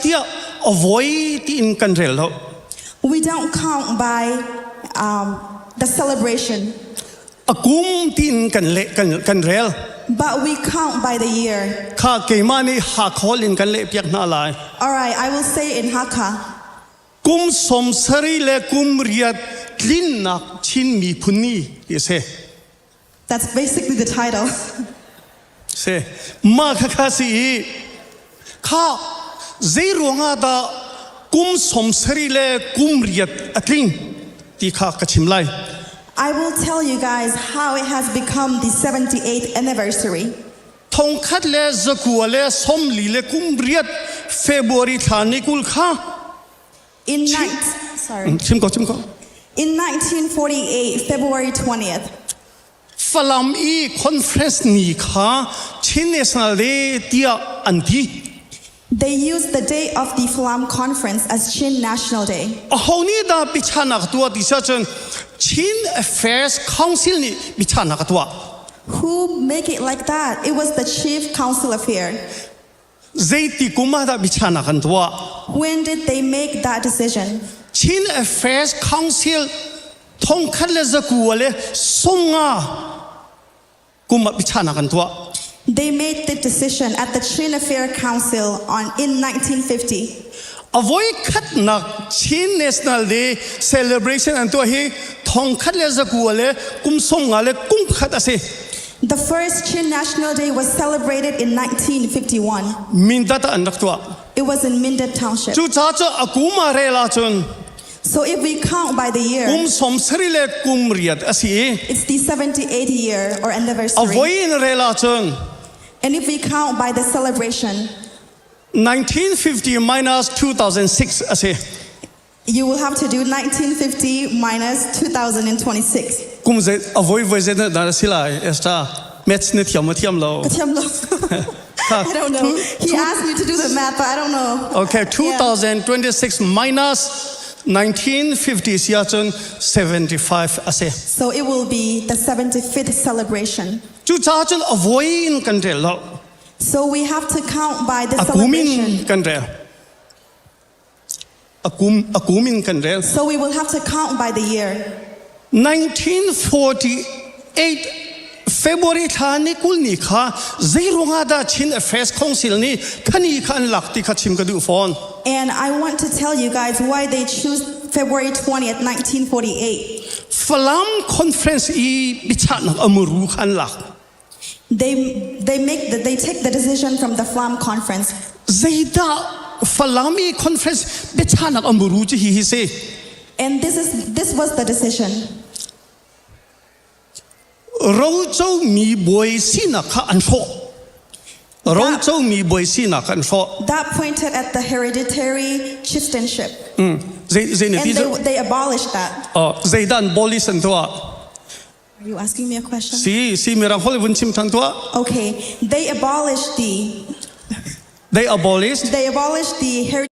Tiah a voi tiin kan rel lo. We don't count by the celebration. A kum tiin kan le kan kan rel. But we count by the year. Kha keimah nih Hakha in kan leh piak hna lai. All right, I will say in Hakha. Kum 70 le kum riat tlinnak Chin miphun ni ti a si. That's basically the title. Si mah khakha si i kha zei ruangah dah kum 70 le kum riat a tling ti kha ka chim lai. I will tell you guys how it has become the 78th anniversary. 1948 February thla ni 20 kha In sorry. Chim ko, chim ko. In 1948, February 20th, Falam i conference ni kha Chin National Day tiah an ti. They used the day of the Falam conference as Chin National Day. Aho nih dah bichanak tuah ti cun Chin Affairs Council nih bichanak a tuah. Who make it like that? It was the Chief Council Affair. Zeiti kum ah dah bichanak an tuah? When did they make that decision? Chin Affairs Council 1950 kum ah bichanak an tuah. They made the decision at the Chin Affairs Council on in 1950. A voi khatnak Chin National Day celebration an tuah hi 1951 a si. The first Chin National Day was celebrated in 1951. Mindat ah an rak tuah. It was in Mindat Township. Cucaah cu a kum ah rel ahcun So if we count by the year, kum 70 le kum riat a si i it's the 78th year or a anniversary. voi in rel ahcun And if we count by the celebration, 1950 minus 2006 a si. You will have to do 1950 minus 2026. Kum zei a voi voi zei dah a si lai Esther? Maths na thiam ma thiam lo? Ka thiam lo. I don't know. He asked me to do the math, but I don't know. Okay, 2026 minus 1950 si ahcun 75 a si. So it will be the 75th celebration. Cucaah cun a voi in kan rel lo. So we have to count by the A kum in celebration. kan rel. A kum in kan rel. So we will have to count by the year. 1948 February thla ni 20 ni kha zeiruangah dah Chin Affairs Council nih khani kha an lak ti kha chim ka duh fawn. And I want to tell you guys why they choose February 20th, 1948. Falam Conference i biachahnak a muru kha an lak. They take the decision from the Falam Conference. Zeidah Falam i conference biachahnak a muru cu hi hi si. And this was the decision. Roco mi bawi sinak kha an hrawh. Roco mi bawi sinak an hrawh. That pointed at the hereditary chieftainship. Zei zei na And ti cu? they abolished that. Zeidah an abolish an tuah? Are you asking me a question? Si, si mirang holh vun chim than tuah. Okay, They abolished they abolished the